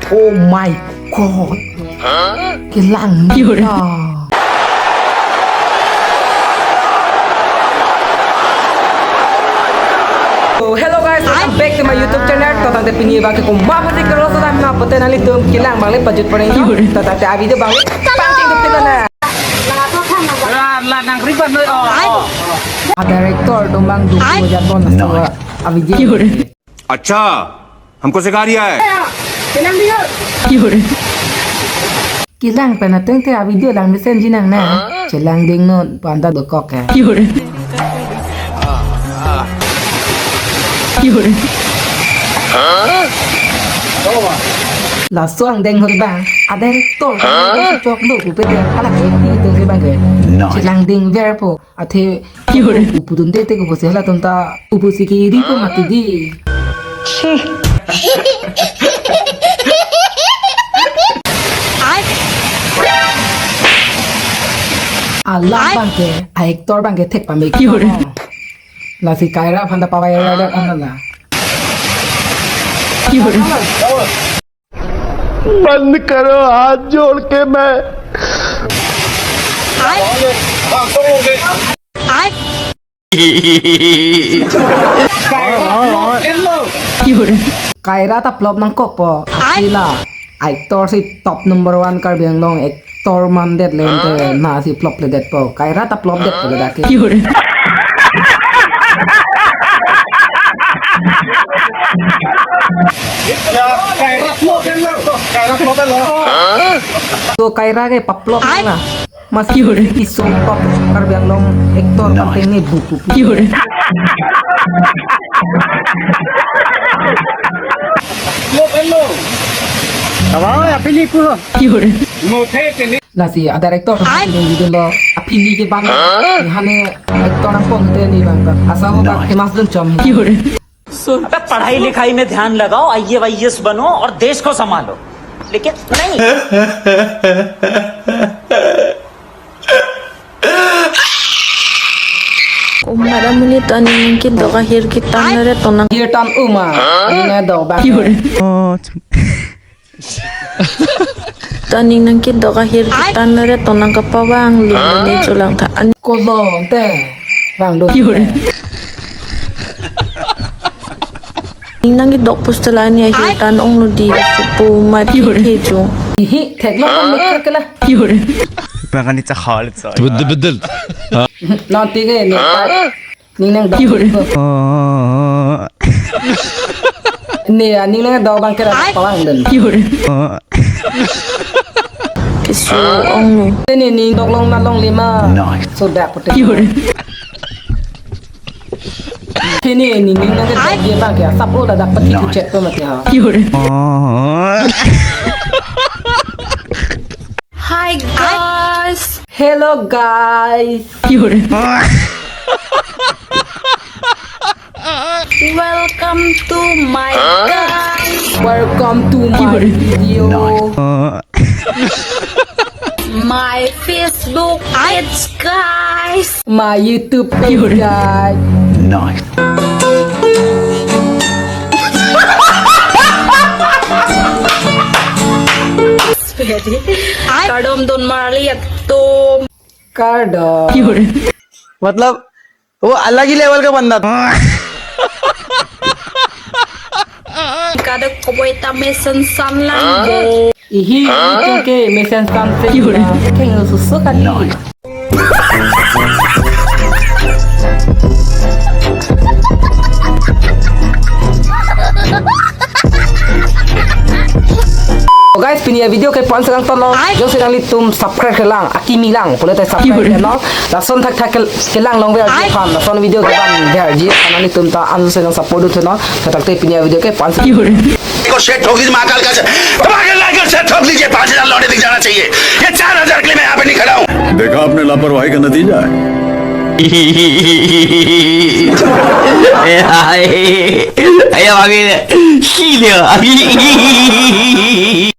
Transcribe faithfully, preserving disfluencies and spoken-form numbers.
Oh my God. Kelang. So, hello guys, welcome back to my YouTube channel. To tangte pini bang ke komat pati kalo sa dam na pote nanglitum kelang bang le pajut pore. To tangte a video bang le pangting duk kita na. Ran, ran, nang riban noi, oh, oh. A director atum bang duk ko jat bon na so a video. अच्छा, हमको सिखा रिया है। Kelang pen ateng te a video lang mesen jinang na. Chelang ding non panta dokok ya. Laso angdeng hol bang, a director chok lo pupe dia, hala ke acting itu ke bang ke. Nice. Chelang ding ver po, athe upu dunde te ko pusi halatum ta upu si kiri ko mati di. Alam bang ke, a actor bang ke thek pame. Lasi Kaira aphan ta pawai ra ra ana la. बंद करो, हाथ जोड़ के मैं Kaira ta flop nangkok po. Atila actor si top number one Karbi Anglong actor mandet le ente na si flop le det po. Kaira ta flop det po le dak ke. To Kaira ke pa flop na. Mas iso top Karbi Anglong actor pangteng ne buku. Lasi a director dun dun lo apili ke bang. Hane actor nangpon te ni bang ta. Asa ho bang ke mas dun chom. अबे पढ़ाई लिखाई में ध्यान लगाओ, आईएएस बनो और देश को संभालो, लेकिन नहीं। Komat amonit ta aning nangkedok ahir ketang nare tonang. Ahir tan uma. Aning nangdok bang. Ta aning nangkedok ahir ketang nare tonang kapavang lo ne cholang tha. An- Kolong te. Vang do. Aning nangkedok pusitela ne ahir tan onglo di supu mat ke jo. Ihi, thek lo kan lo ke la. Bang ani chakhal so. Betul, betul. Nanti ke ni. Ning nangdok. Oh. Ni ya, ning nangdok bang kera pawang den. Oh. Keso ong. Ni ning dok long na longle ma. Nice. So dak pute. Ni ni ning nangdok ye bang ke. Sap lo dak pati tu chat tu mati ha. Oh. Hi guys. Hello guys. Welcome to my guys. Welcome to my video. My Facebook page guys. My YouTube page guys. Nice. Kardom don marli atum. Kardom. मतलब वो अलग ही लेवल का बंदा था। Kada koboi ta mesen san lang bo. Ihi, ihi ke mesen san se. Keng susu kali. Oh guys, pini a video ke pon sekarang tono. Jongsi nanglitum subscribe kelang, akimi lang, pule te subscribe kelang. Lason thakthak ke-, kelang long ver ji aphan, lason video ke bang ver ji aphan nanglitum ta ansu senang support dun tono. Tangte pini a video ke pon sekarang. को शेर ठोक दीजिए महाकाल का, धमाकेदार शेर ठोक दीजिए, पाँच हज़ार लौंडे दिख जाना चाहिए। ये चार हज़ार के लिए मैं यहाँ पे नहीं खड़ा हूँ। देखा आपने लापरवाही का नतीजा है। Ayo, ayo, ayo, ayo.